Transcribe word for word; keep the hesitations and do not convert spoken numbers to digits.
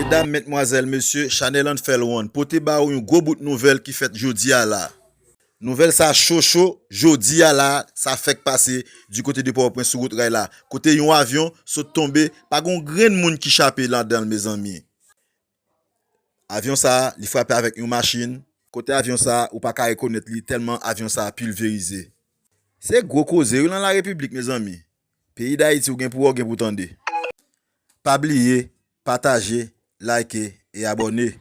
Medam, medmwazèl, mesye, chanèl An Fè L Wonn pote ba ou yon gwo bout nouvèl ki fèt jodi a la. Nouvèl sa cho cho, jodi a la, sa fèk pase di kote de Pòtoprens sou wout ray la, kote yon avyon sot tonbe, pa gen yon grenn moun ki chape ladan l, mezanmi. Avyon sa, li frape avèk yon machin. Kote avyon sa, ou pa ka rekonèt li tèlman avyon sa pilverize. Se gwo koze wi nan la repiblik, mezanmi. Peyi Dayiti, ou gen pou wè, ou gen pou tande. Pa bliye, pataje, like e abòne.